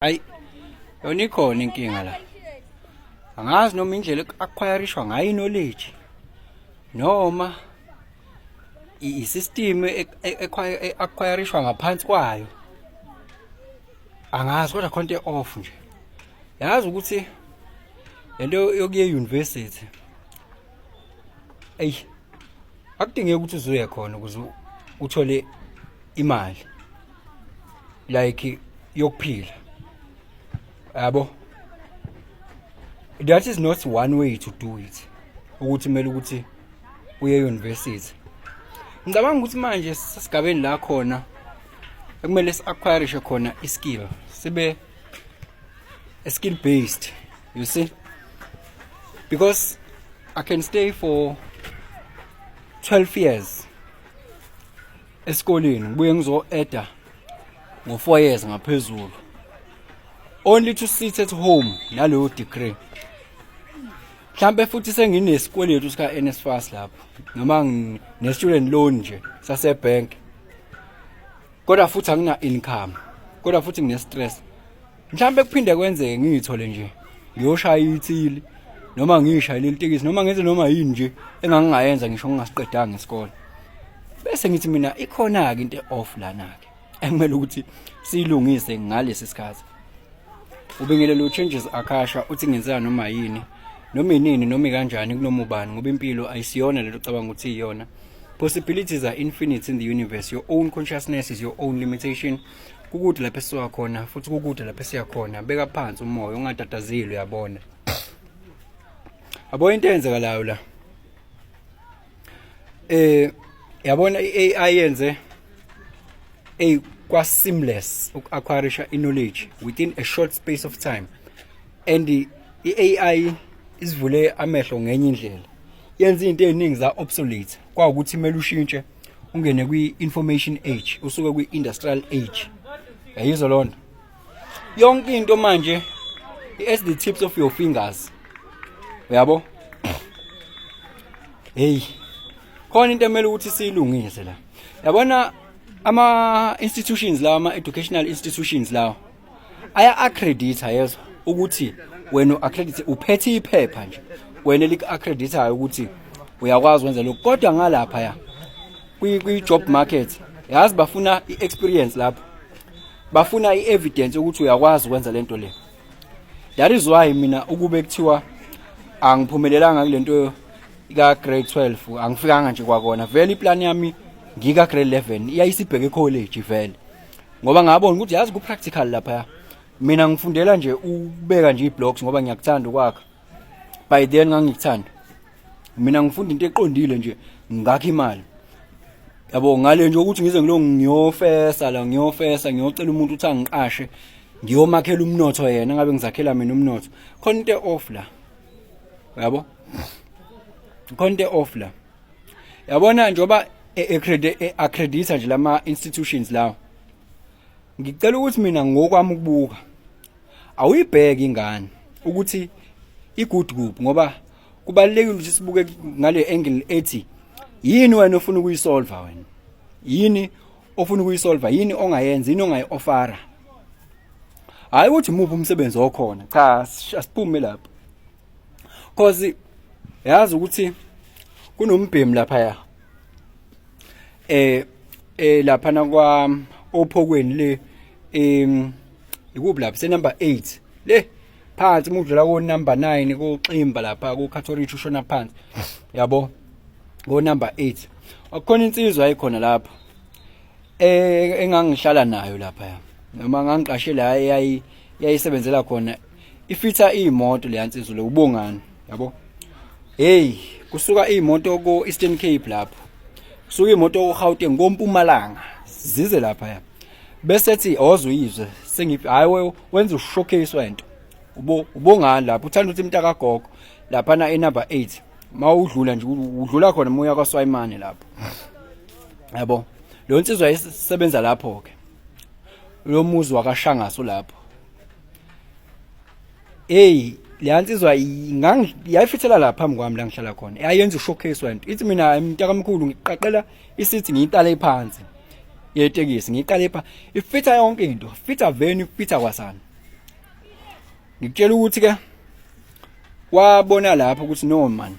Ayi, yona ikhona inkinga la. Angazi noma indlela acquirishwa ngayo knowledge noma i-system acquirishwa ngaphansi kwayo. Angazi kodwa khona into off nje. Yazi ukuthi lento yokuye university, eyi, akudingeki ukuthi uzuye khona ukuze uthole imali like yokuphila, yabo. That is not one way to do it, ukuthi kumele ukuthi uye university. Ngicabanga ukuthi manje sesigabeni la khona ekumele si-acquirishe khona i-skill, sibe skill based, you see, because I can stay for 12 years esikoleni, ngibuye ngizo-adda ngo-4 years ngaphezulu, only to sit at home naleyo degree. Mhlambe futhi senginesikweletu sika NSFAS lapho noma ngine student loan nje sase bank, kodwa futhi angina income, kodwa futhi ngine stress. Mhlambe kuphinde kwenzeke ngiyithole nje ngiyoshaya ithili noma ngishayele itekisi noma ngenze noma yini nje engangingayenza ngisho ngingasiqedanga isikole. Bese ngithi mina ikhona ke into off lana ke ekumele ukuthi siyilungise ngalesi sikhathi. Ubingelelo Changes Akasha uthi ngenzeka noma yini, noma inini, noma kanjani, kunoma ubani, ngoba impilo ayisiyona lento ocabanga ukuthi iyona. Possibilities are infinite in the universe. Your own consciousness is your own limitation. Kukude lapho esisuka khona futhi kukude lapho esiya khona. Beka phansi umoya, ungatatazeli, uyabona, yabo into eyenzekalayo la. Yabona, i-AI yenze ey kwa seamless uku-acquirisha i-knowledge within a short space of time, and i-AI isivule amehlo ngenye indlela, yenza izinto eziningi za obsolete, kwawukuthi kumele ushintshe ungene kwi-information age, usuke kwi-industrial age. Yayizwa lonto yonke into manje at the tips of your fingers, uyabo. Hey, khona into emele ukuthi siyilungise la. Yabona ama institutions lawa, ama educational institutions lawa aya accredita, yezwa, ukuthi wena accredit, uphethe iphepha nje wena elik accreditayo ukuthi uyakwazi ukwenza lokho, kodwa ngalapha ya kwi job market, yazi, bafuna i-experience lapho, bafuna i-evidence ukuthi uyakwazi ukwenza lento le. That is why mina ukube kuthiwa angiphumelelanga kulento ka grade 12, angifikanga nje kwakona vele, iplan yami ngika grade 11 iyayisibheke college vele, ngoba ngabona ukuthi, yazi, ku practical lapha. Mina ngifundela nje ukubeka nje iblocks ngoba ngiyakuthanda ukwakha. By then ngangikuthanda. Mina ngifunda into eqondile nje, ngakha imali, yabo, ngale nje ukuthi ngize ngilo ngiyofesa la, ngiyofesa, ngiyocela umuntu ukuthi angiqashe, ngiyomakhela umnotho yena, ngabe ngizakhela mina umnotho. Khona into off la, yabo, khona into off la. Yabona, njoba accredita nje lama institutions lawo, ngicela ukuthi mina ngokwami ukubuka awuyibheke ingane ukuthi i-good kuphi, ngoba kubalulekile ukuthi sibuke ngale angle ethi yini wena ofuna ukuyisolve, wena yini ofuna ukuyisolve, yini ongayenza, yini ongayi-offera, hayi ukuthi muphi umsebenzi okhona. Cha, asiphume lapho, cause yazi ukuthi kunombhemi lapha ya lapha na kwa ophokweni le, ikuphi lapha, se number 8 le phansi, uma udlula ko number 9 koximba lapha ku Catholic, ushona phansi, yabo, ngo number 8 akukhona insizwa ayikhona lapho engangihlala nayo lapha ya, noma ngangiqashe la eyayi yayisebenzela khona, ifitha imoto le yansizwa le, ubongani, yabo. Hey, kusuka imoto ko Eastern Cape lapho, kusuka imoto ko Gauteng, kompumalanga, zize lapha ya, bese ethi ozuyizwe sengiphi. Hayi, wenza ushowcase wento ubo ubongani lapho, uthanda ukuthi imntaka gogo lapha na e number 8, mawudlula nje, udlula khona moya kwaSwayimane lapho, yabo. Lo nsizwa isebenza lapho ke, lo muzi wakashangaso lapho. Hey, le nsizwa yayifithela la phambi kwami la ngihlala khona, yayenza ushowcase wento, ithi mina mntakamkhulu ngiqaqela isithi ngiyiqale phansi yetekisi, ngiyiqale pha, ifitha yonke into, fitha venue, fitha kwasana. Ngikutshela ukuthi ke wabona lapho ukuthi, no man,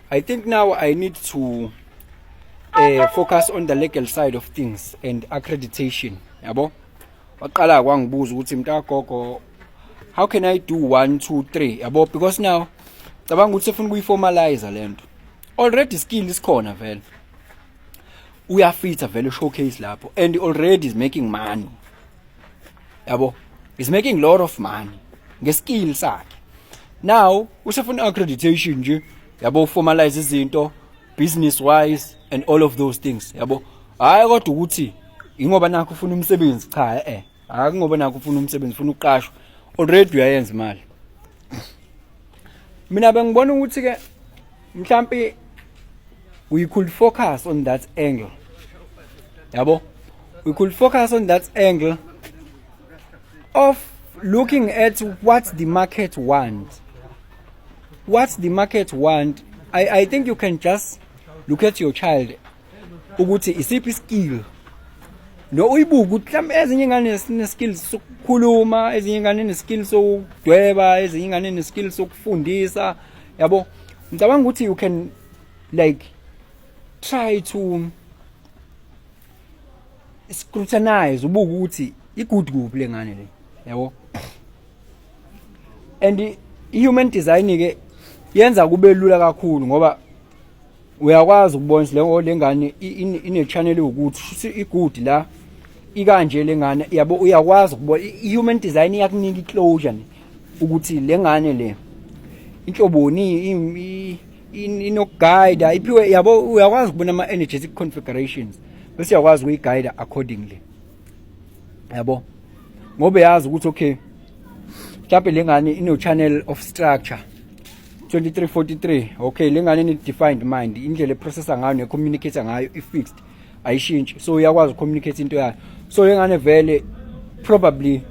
I think now I need to focus on the legal side of things and accreditation, yabo. Waqala kwangibuza ukuthi, mntagogo, how can I do 1 2 3, yabo, because now cabanga ukuthi sefuna ukuyiformalize lento. Already skill isikhona vele, uyafitha vele, showcase lapho, and already is making money, yabo, is making lot of money ngeskill sakhe. Now usefuna accreditation nje, yabo, formalize izinto business wise and all of those things, yabo. Hayi kodwa ukuthi ingoba nakho ufuna umsebenzi, cha, hayi ngoba nakho ufuna umsebenzi, ufuna ukuqashwa, already uyayenza imali. Mina bengibona ukuthi ke mhlambi we could focus on that angle, yabo, we could focus on that angle of looking at what the market wants, what the market want. I think you can just look at your child ukuthi isiphi skill no uyibuka ukuthi mhlawumbe ezinye ingane sine skills sokukhuluma, ezinye ingane ne skill sokudweba, ezinye ingane ne skill sokufundisa, yabo. Ngicabanga ukuthi you can like try to scrutinize, ubuke ukuthi i-good kuphi lengane le, yabo. And i-human design ke yenza kube lula kakhulu ngoba uyakwazi ukubona ukuthi le ngane ine channel ukuthi i-good la, ikanje lengane, yabo. Uyakwazi ukubona, i-human design iyakunika i-closure ukuthi lengane le inhloboni inokuguide iphiwe, yabo. Uyakwazi ukubona ama energetic configurations bese uyakwazi ukuyiguide accordingly, yabo, ngoba yazi ukuthi okay, mhlawumbe lengane ino channel of structure 2343. Okay, lengane ine defined mind, indlela eprocessa ngayo necommunicate ngayo i-fixed, ayishintshi, so uyakwazi ukucommunicate into yayo. So lengane vele probably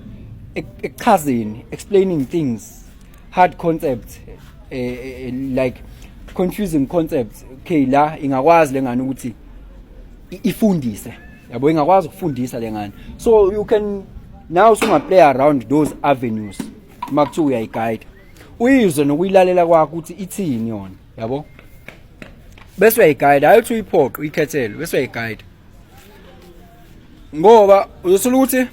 ekuchazeni, explaining things, hard concepts, like confusing concepts, okay, la ingakwazi lengane ukuthi ifundise, yabo, ingakwazi ukufundisa lengane. So you can now usunga play around those avenues makuthiwa uyayiguide, uyizwe nokuyilalela kwakho ukuthi ithini yona, yabo, bese uyayiguide. Hayi uthi uyiphoqe, uyikhethele, bese uyayiguide, ngoba uzothola ukuthi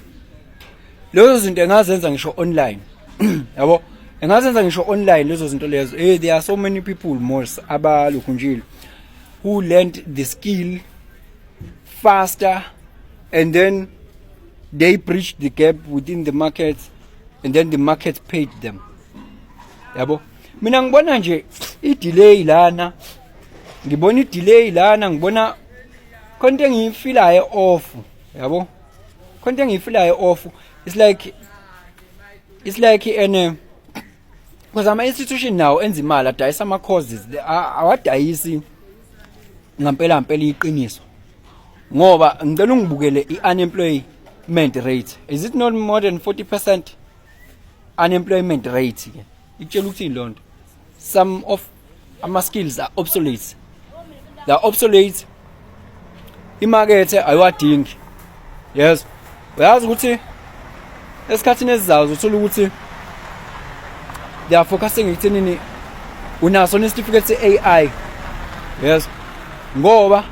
lezo zinto engazenza ngisho online, yabo, engazenza ngisho online lezo zinto lezo. There are so many people mos abalokhu njilo who learned the skill faster and then they bridged the gap within the market and then the market paid them, yabo. Mina ngibona nje i-delay lana, ngibona i-delay lana, ngibona khona into engiyifilayo off, yabo, khona into engiyifilayo off. It's like ene because ama institution now enza imali, adayisa ama courses, awadayisi ngampela ngempela iqiniso, ngoba ngicela ungibukele i-unemployment rate. Is it not more than 40% unemployment rate ke? Ikutshela ukuthini lonto? Some of ama skills are obsolete, they are obsolete, imakethe ayiwadingi. Yes, uyazi ukuthi esikhathini esizayo uthola ukuthi they are focusing ekuthenini unaso nesitifiketi se-AI. Yes, ngoba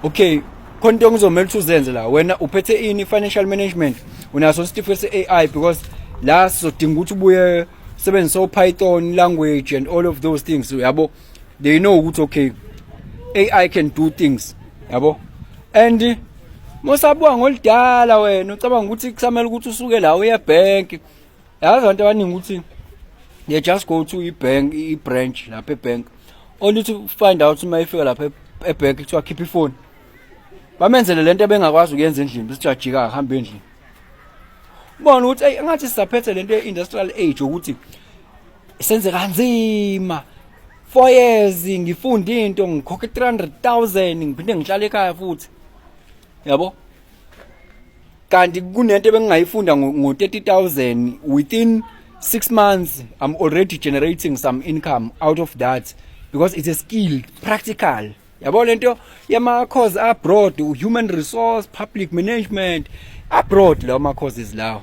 okay, khona into engizomela ukuthi uzenze la. Wena uphethe ini? Financial management. Unaso isitifiketi se-AI? Because la sizodinga ukuthi ubuye sebenzise o-Python language and all of those things, yabo. They know ukuthi okay, AI can do things, yabo. And mosabuka ngolidala wena ucabanga ukuthi kusamele ukuthi usuke la uye ebank. Yazi abantu abaningi ukuthi they just go to i-bank, i-branch lapha e-bank, only to find out uma ifika lapha e-bank kuthiwa khipha ifoni, bamenzele lento ebengakwazi ukuyenza endlini, bese jajika ahamba endlini. Ubona ukuthi ey, engathi sisaphethe lento ye-industrial age ukuthi senze kanzima 4 years ngifunda into, ngikhokhe 300,000, ngiphinde ngihlale ekhaya futhi, yabo, kanti kunento ebengingayifunda ngo 30,000. Within 6 months I'm already generating some income out of that because it's a skill, practical, yabo. Lento yama course abroad, human resource, public management abroad, lawo ma courses lawo.